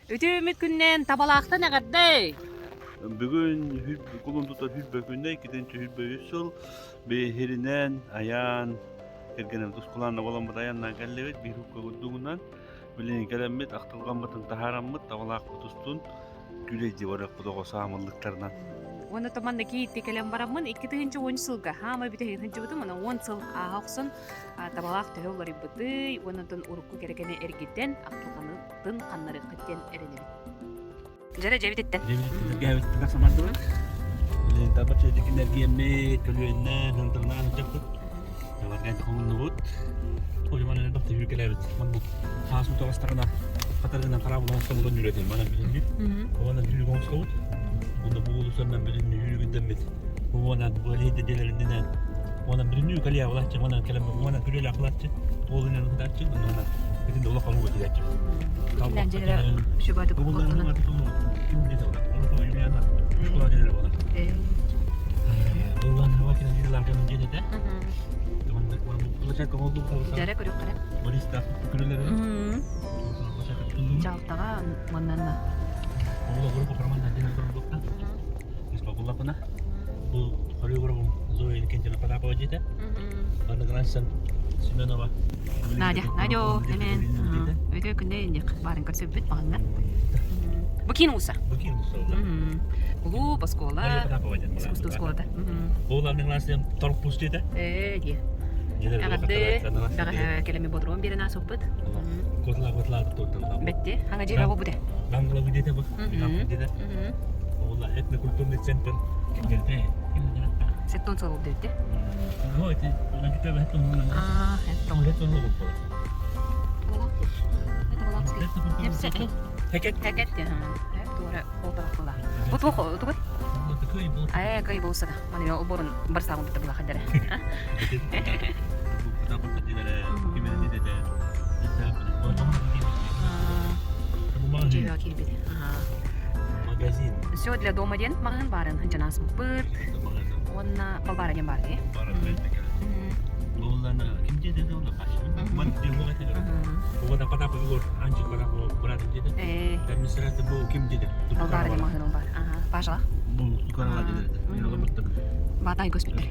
Үтүө күннээн табалаахтан эҕэрдэ! Бүгүн кулун тутар хүрбэ күнэ, иккитинчи хүрбэ үс сыл биһиринэн айаан кэргэним тускулаан оҕоломмут айаннаан кэллибит биир укка курдугунан билигин кэлэммит ахтылҕаммытын таһаараммыт табалаахпыт устун күлэйдии барыахпыт оҕо саамыллыктарынан. Уонна то манна киирти кэлэн бараммын 2010 сылга хаама бүтэһин сылдьыбытым уонна 10 сыл ааһа охсон табалаах төһө уларыйбытый уонна урукку кэрэкэни эргитэн ахтылҕаны тын ханнарыаххыт диэн эрэнэбит. Дьэрэ дьэбититтэн. Дьэбититтэн тахсамардыбыт. Билигин таба чэдикин эргиэммит, көлүөннээн, хантырнаан сылдьаппыт. Табаргаан хомуннубут. Олиман элбэх түһүргэлээбит. Маннык хаас утаҕастаҕына хатаргынан хараабыл оҥостобутун нүрэтин манан билинни. Уонна бүлүк оҥостобут. Уонна бу уулуссанан билинни үүрүгүндэммит. Уонна бу элиһитэ дьиэлэриннинэн Уонна бүтүннүү кэлиэ булааччы, уонна кэлэн уонна күрүөлээх булааччы, уолунан ытааччы, оннуна бүтүн да улахан уу тигээччи. Итинэн дьиэлэрэ үчүгэйдик оттонон. Ким диэтэ буолар? Орто Юлиана школа дьиэлэрэ буолар. Улаан хава кэлэн дьиэлэр дьонун дьиэтэ. Дьэрэ көрүөххэ. Бористаах күрүөлэрэ. Дьалтаҕа уонна Оҕолору копраман дьиэлэр турбутта. Буллахпына бу хореографым Зоя Иннокентьевна Потапова диэтэ. Анна Грансен Семенова. Надя, Надя, эмен. Өтө күннэ инник барын көрсөбүт маҕанна. Бу киин ууса. Бу киин ууса. Клуб, оскуола, искусство школата. Ол Анна Грансен торпус диэтэ. Ээ, дии. Эҕэрдэ, бэҕэһээ кэлэми бодром биэрэн аасыппыт. Котла котла туттан. Бетти, хаҥа дьиэ бу буде. Бангла диэтэ бу. Диэтэ. Ол этнокультурный центр Сеттон сыл диэбитэ. Ну, это Аа, Хекет. Хекет туора олтарахтыла. Бу туох тугуй? Ээ, кый болсада. Маны оборун барсаагын битте була хадара. Киирбит. Магазин. Все для дома диэн маҕаһыын баарын ханчанаасмыппыт. Уонна балбаара диэн баар дии. Балбаара диэн маҕаһыын ол баар. Пажала. Баатай көспүттэр.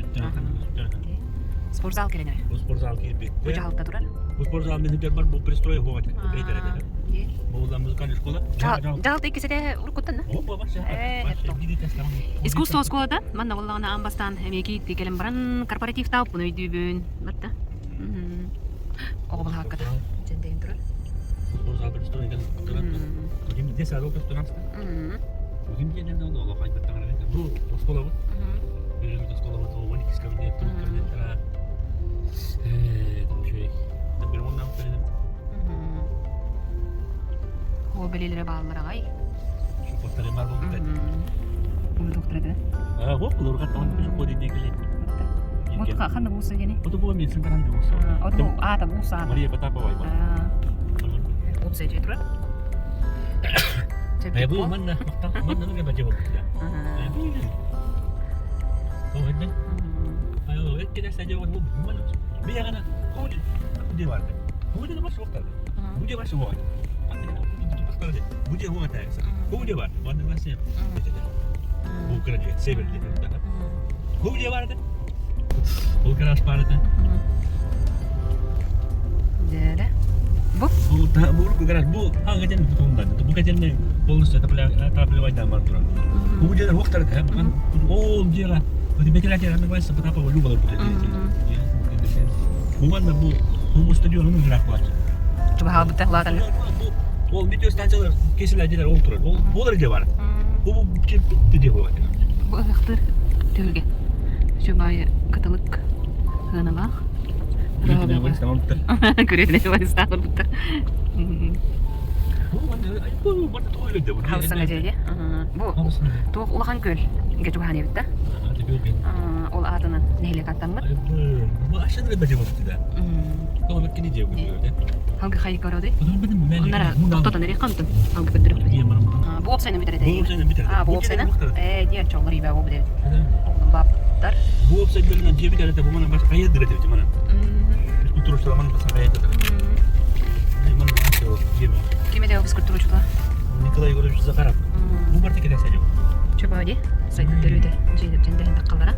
Спортзал кэлэн эрэ. Спортзал киирбит. Бу дьаһалта турар. Бу спортзал мен бар бу пристрой хуга Буолла музыкальная школа. Дьаһалта иккисэтэ уруккуттан да? Искусство оскуолата манна буоллаҕына аан бастаан эмиэ киирдии кэлэн баран корпоративтаабыппын өйдүүбүн. Батта. Оҕо балаһаакката дьэндэйэн турар. Ол бэлиэлэрэ бааллар аҕай. Вот ханна булса диэни? Оту аата булса. Мария Потапова. Опса дьиэ турар. Бу манна манна нуга бадьа болбута. Дьэрэ. Бу? Бу бу полностью отапливать бар турар. Бу дьиэлэр уохтар ол дьиэҕэ вентилятор называется Потапова Люба Бу манна бу бу стадионун ыраах буолааччы. Чугаһаабыта улаатан. Ол метеостанциялар кесилер дьиэлэр ол турар. Ол болар дьиэ бар. Бу бу дьиэ буолар. Бу ыһыахтыыр түһүлгэ. Үчүгэй кытылык сыаналаах. Күрүөнэ барыстаах курдуктар. Хаус саҥа дьиэ Бу туох улахан күөл чугаһаан эбит да. Ол аатынан нэһилиэк аттаммыт. Халгы хайы көрөдүй? Оннара тохтотон эрих хантын алгы көрдөрөхпүт. Бу уопсайынан бүтэр этэ. А, бу уопсайынан? Ээ, диэн чоллор ибэ ол бүтэр. Баптар. Бу уопсайдарынан дьиэ бүтэр этэ, бу манан бас хайа дыр этэ манан. Физкультура манан бас хайа дыр. Ким этэ физкультура учула? Николай Егорович Захаров. Бу барта кэлэ садьым. Чөбөди сайдын төрүтэ дьиэ дьэндэһин таххалара.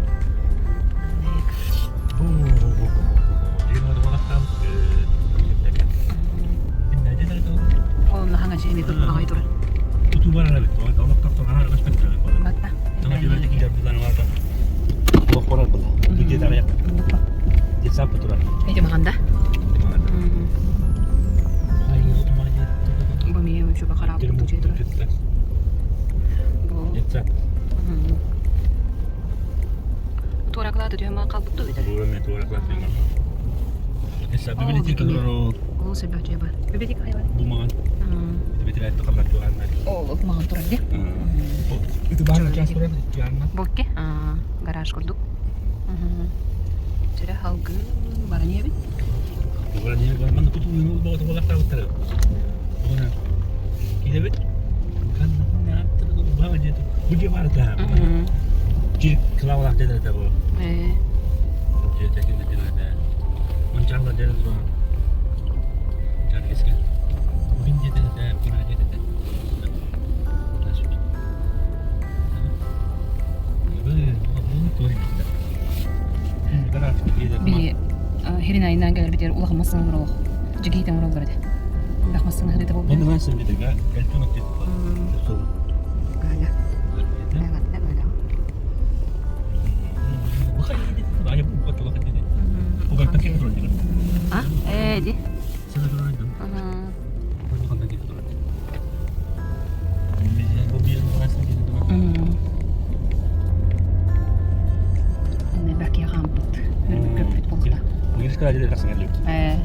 Ол наһаҥа дьиэни турбаҕай турар. Тутуу барар эбит. Батта. Эти маҕанда. Бу миэ учуба хараабыт тутуу турар. Бу. Туораклааты түһэмэ хаалбыт дуу эбэтэр? Ол сэрбэччи бар. Библиотека хайа бар? Бу маҕан. Ол маҕан турар дии. Бокке гараж курдук. Сүрэ халгы баран иһэбит. Ээ. Били хирин айынан кэлэрбитигэр улахан массыына олох дьигиһитэн олороллор этэ. Элбэх массыына хырыыта буолбут. Галя. Галя. А? Ээ, ди. Бэккэ хаампыт, көрбүт буолла. Ээ.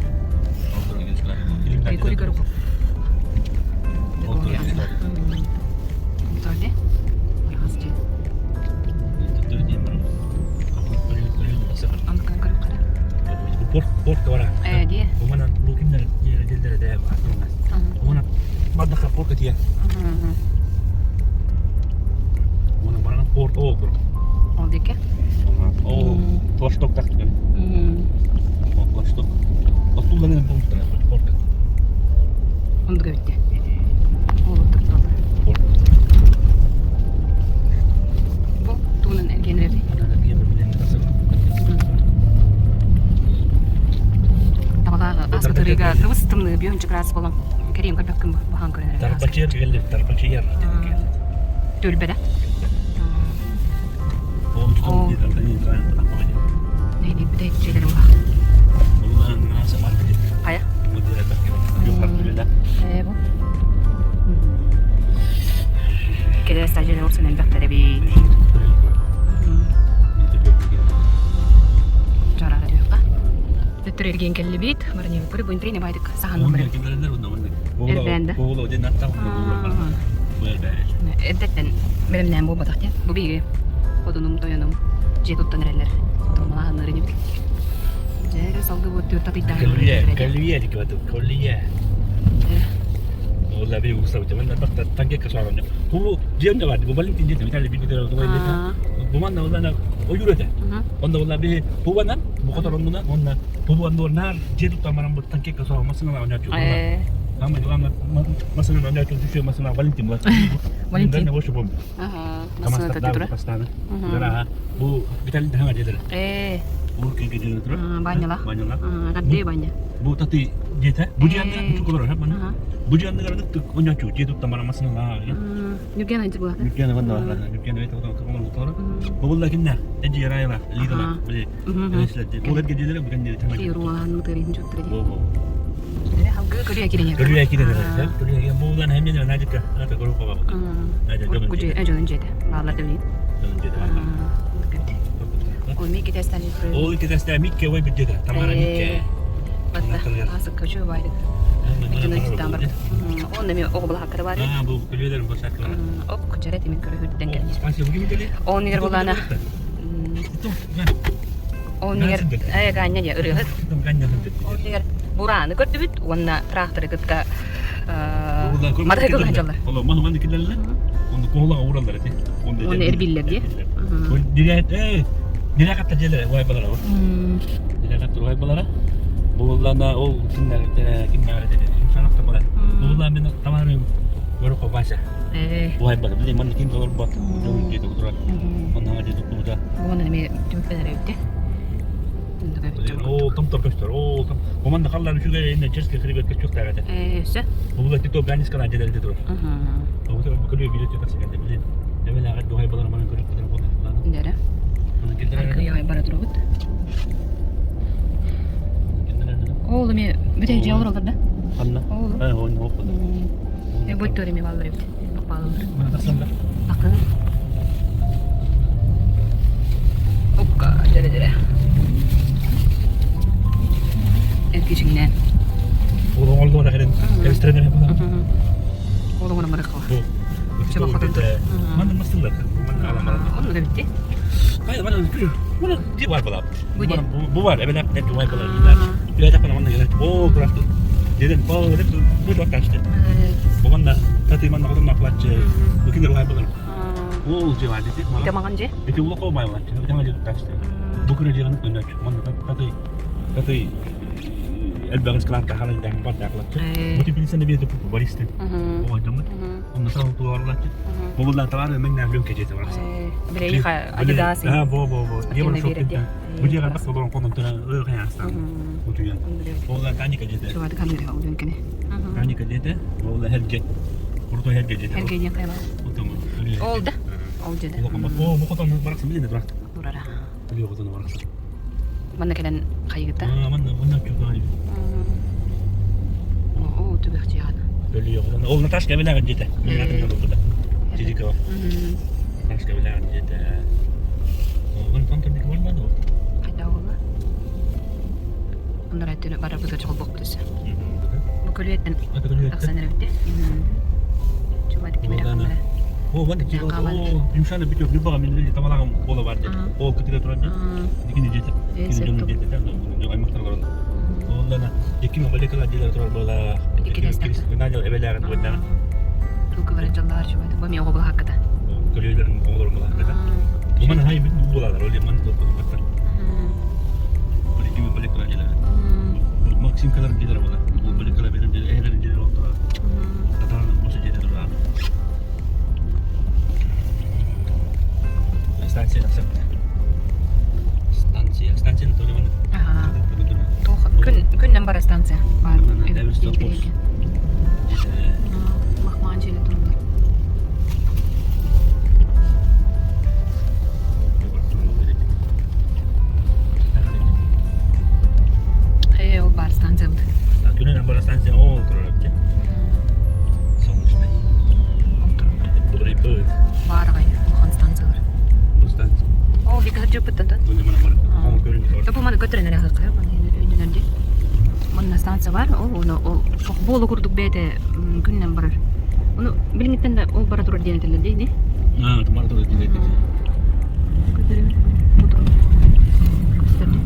Ол диэки? Флагшток так Флагшток. Оннук эбит дии. Уолаттар Бу тугунан эргиэн эрэрий? Табалаах ааспыт ырыыга тыбыс тымныы биончик ыраас буолан кэриэн көрбөккүн баһаан көрөн эрэр. Тарбачыйар келли, тарбачыйар. Түөлбэрэ. Нэһилиэкпит дьиэлэрэ улахан. Хайа? Ээ бу. Кэлэ стажер олсын элбэхтэр эбит. Жарара түһүөххэ. Төттөрү эргиэн кэллибит. Бараньыбыппыр бу интрине байдык саһан баран. Эрбээн да. Эрдэттэн бэлэмнээн буолбатах диэн. Бу биһиги одунум тойонум дьиэ туттан эрэллэр. Тормалааһыннар инибит. Дьэ, салгыы бу түөрт атыйдаах. Көлүйэ, көлүйэ көлүйэ. Ол лаби угустабыт. Мен бакта танке касарам. Бу дьиэм да бар. Бу балин тинде Виталий бит Бу манна улана ойур этэ. Онда ула би бу банан бу котор оннуна онна бу бу нар дьиэ туттан баран бу танке касарам масына онячу. Ама ама масына онячу түшө масына Валентин була. Валентин. Бу бу. Ага, масына татыра. Бу Виталий да хаңа Э. Бу кеге Баняла. Баняла. Гадды баня. Бу таты дьиэтэ. Бу дьиэннэ бу колор мана. Бу дьиэннэ тык онячу дьиэ туттан баран масына ла. Нүрген айты була. Нүрген ванна нүрген өйт отон кымын утары. Бу булла кинне эжи ярайла лидала биле. Бу эрге дилер бу кенде тама. Руан мытырын жуттыр. Бу бу. Халгы көрүя кирене. Көрүя кирене. Көрүя бу дан хемне нажика ата көрүп калабы. Гүжү эжонун жеде. Баалар деп. Ол микки тестен Ол кетесте микке ой бюджета. Тамара микке. Батта. Асык көчө байдык. Бар. Он неме оҕо хаккары бар. А, бу күлүлөр бу сакла. Ок, жарет эми көрө хүрден келди. Спасибо, бүгүн келе. Он нигер булана. Он нигер э ганья я ырыгыт. Он нигер бураны көрдүбүт, уонна тракторы кытта мотоцикл жалар. Ола, маны маны килеллер. Онду кола уралдар эти. Оны эрбиллер ди. Дирет, э, дирет катта желер, вай балара. Дирет катта вай балара. Буллана ол киннер, киннер деди. Санакта бар. Булла мен тамары көрүп Вася. Уһайбата. Билин манна ким толорбот. Дьон дьиэтэ турар. Манна дьиэ туттубута. Уонна эмиэ түмүктэнэр эбитте. Оо, томтор көстөр. Оо, том. Бу манна халлаан үчүгэй инне Черскэй хребет көстүөхтээх этэ. Өссө. Бу тито Ганискана дьиэлэрде турар. Бу көрүө билет тахса кэлдэ билин. Эбэлээҕэр дуһай балар манан көрүп кытар буолла. Дэрэ. Аркыйаҕай бара турабыт. Ол эми бүтэй дьиэ олороллор да? Ханна? Ол. Ол Э буттор эми баллар эбит. Бааллар. Мына тахсандар. Акы. Укка дэрэ дэрэ. Эргичиҥнээн. Ол оҥоллор эрэн. Кэбистэрэн эбэ. Ол оҥоно барыхха. Манна мастылар. Онно да битти. Хайа мана мана ди бар балап. Бу ди. Бу бар эбелеп не дуай балар. Үөтэ пана манна келет. О, бырахты. Деден бау деп бу да кашты. Бу манна тати манна хотон наплачы. Бу кинер уай балар. Ол же бар дети. Ите маған же? Ити улака умай балар. Ите маған кашты. Бу күнө жеган көнөч. Манна тати тати элбэҕин склад хаалан дэһэн бар даахлаччы. Бу типилисен бие тупу баристы. Оҕойдоммут. Онно сал туорлаччы. Бу табар мен нәм кечете барса. Билейха Адидас. А, бо бо бо. Евро шоппинг. Бу жега бас олорон конон тура ыр хаястан. Утуян. Ола каника жете. Чугады камера удун кене. Каника жете. Ола херге. Курто херге жете. Херге не кайба. Ол да. Ол жеде. О, бу хотон баракса биле баракта. Урара. Биле хотон баракса. Манна келен хайгыта. А, манна манна чугай. О, түбэх жихан. Биле хотон. Ол Наташка биле жете. Мен атым жолу буда. Жижикова. Наташка биле жете. Ол тонтон бик болмады. Хайда ола. Оннор әттүнү бара быгыр жол бок бүтүсө. Бу көлүөттен тахсан эребитте. Чубады кимере камера. О, вон ти о, юмшаны битёк любага мен лили тамалагым бола бар деп. О, күтүлө турат деп. Дикини жете. Кини жонун жете да, аймактар бар. Ондан эки миң молекула дилер турар бола. Надел эбелерин бойдан. Тулку бар жаллар чубады. Бу мен огобул хакката. Көлөйлөрүн оңолор бола хакката. Бу мана хай бит булалар, ол ман токтор. Бу эки миң молекула дилер. Бу Максимкалар дилер бола. Бу молекула берин дилер, эхлерин дилер олтура. Татарның бу жете турар. Станция тахсар. Станция, станция төлөмөн. Тох күн күннен бара станция. Бар. Махман желе турулар. Э, ол бар станция бут. Күнүн бара станция ол турар эбит. Солнечный. Ол турулар. Булрый Бар гай, улахан станциялар. Бу станция. Ол бик хажып буттан. Бу мана бар. Оң көрүнүп Бу маны көтөрөн эрэ хакка, маны өйдөнөр ди. Манна станция бар, ол оны ол болу курдук бэйэтэ күннен барар. Ону билиңиттен да ол бара турар диэн этэллэр дии, ди. А, тумар турар диэн этэллэр. Көтөрүм. Бу турар. Көстөрдү.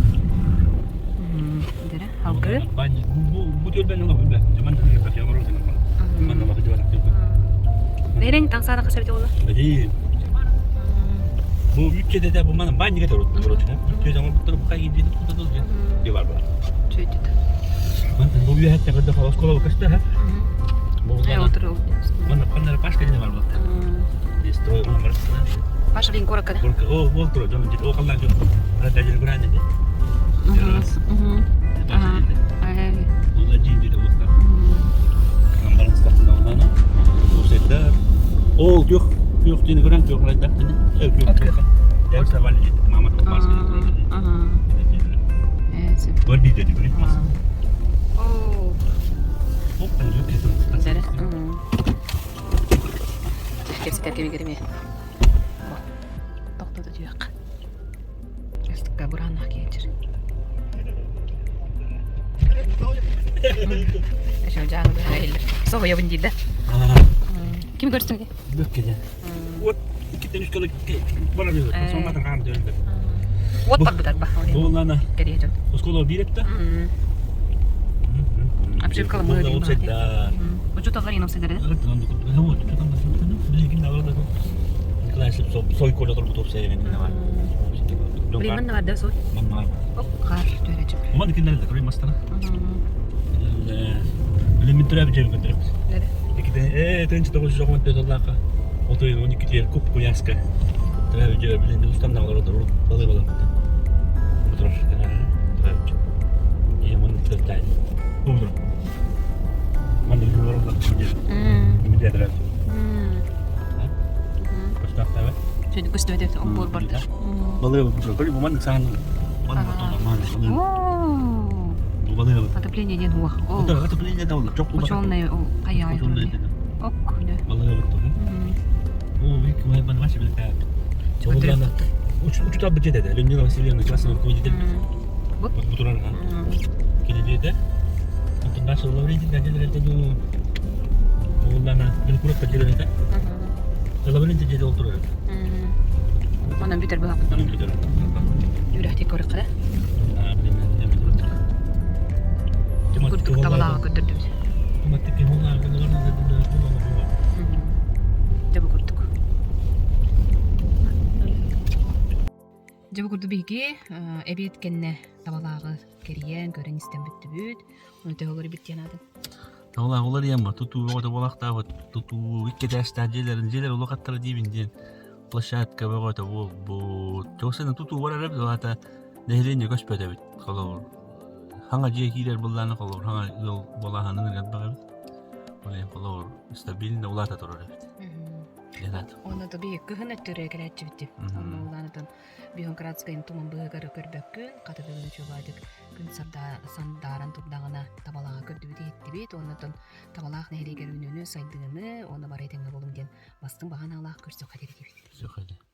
Дэрэ, халгы. Бу бу төлбөн ола билбэт. Жаман да бак ямар олор. Манна бак жабар. Нерен таңсаана касабит ола? Бери. Бу үччеде да бу мана банниге турат. Үчче жаман буттар бу кай жеди тутат ол же. Бар бар. Чөйтүт. Ман бу үйәттә кырда халас кола кашта ха. Бу Э, отур. Мана паннар пашка дене бар булат. Строй оны бар. Паша лин коракка да. О, ол тура жон жет. О каллан жок. Ара дажыр гран деди. Ол жин деди булат. Амбарын стартында оланы. Офсеттер. Ол жоқ, жоқ дені көрән, жоқ райдақ дені. От күөх. Дәл сабал деді. Мама топас Э, Бар дейді деді, бір мас. О, Оп, жоқ кетті. дәрі. Кепсетер кеме кереме. Тоқтоды түйек. Астыққа буранақ кейінчір. Әші жаңы бір әйелдер. Соғы дейді. Кім көрсің? Бөк келе. Вот, иккитен үч көлік бара берді. Соңғатын қам дөрді. От бар бұдар ба. Бұл лана, Кере жон. оскола биретті. Обшивкалы мы Бұл офсеттер. Учуталар ең офсеттер еді. Сой кола тұрбы топ сәйген бар. Білемін бар да сой. Оп, қар төре чөп. Ман киндер да көрей мастана. Элементарь бир жерин көтөрөп. Неде? Эки Ээ, 1994 сыллаахха отуйун 12 куп куйааска төрөөбүт билин Дьулустан олорор балыы балаппыта. Бутур төрөөбүт. Ийэм он төртәйdi. Бутур. Манна билин олорор Мидэ төрөөбүт. Көстөөхтөбө. Сөйдү көстөбөт оббор барда. Балыы бутур. Көрү бу маннык саан маннык маннык Бу балыы. Отопление диэн уох. Отопление да олла. Чок Хочолнай хайа. Ок. Балыы бутур. О, вик май бан ваше билет. Учутал бит деді. Людмила Васильевна классный руководитель. Вот. Вот бутурарга. Кини Онтон дальше Лаврентий дядя ду. Оллана Белкуров дядя Лаврентий дядя олтурар. Онон бүтэр быһаппыт. Онон бүтэр. Үрэхти көрөккө. Аа, блин, Курдук табалааҕа көрдөрдүбүт. Дьэ бу курдук. Дьэ бу курдук биһиги эбиэт кэннэ табалааҕы кэрийэн, көрөн истэн бүттүбүт. Ону төһө олорбут диэн аатын. Табалаах уларыйамма тутуу бөҕөтө буолахтаабыт тутуу икки этээстээх дьиэлэрин дьиэлэр улахаттара диибин диэн площадка бөҕөтө буолбут. Чугасынан тутуу барар эбит, ол аата нэһилиэнньэ көспөт эбит. Холобур, хаҥа дьиэ киирэр буоллаҕына, холобур, хаҥа ыал буолааһынын элбэх эбит. Ол иһин холобур, стабильно улаата турар эбит. Диэн аат. Онно да биһи кыһын өттүрэ кэлээччибит. Онно улаанатан Бюрократскайын туман быһыгар көрбөккүн, хата бүгүн үчүгэйдик күн сандааран турдаҕына табалааҕа көрдүбүт иһиттибит, оннотон табалаах нэһилиэгэр үүнүүнү, сайдыыны, уонна бары этэҥҥэ буолуҥ диэн бастыҥ баҕанаалаах көрсүөххэ диэри диибит. Көрсүөххэ диэри.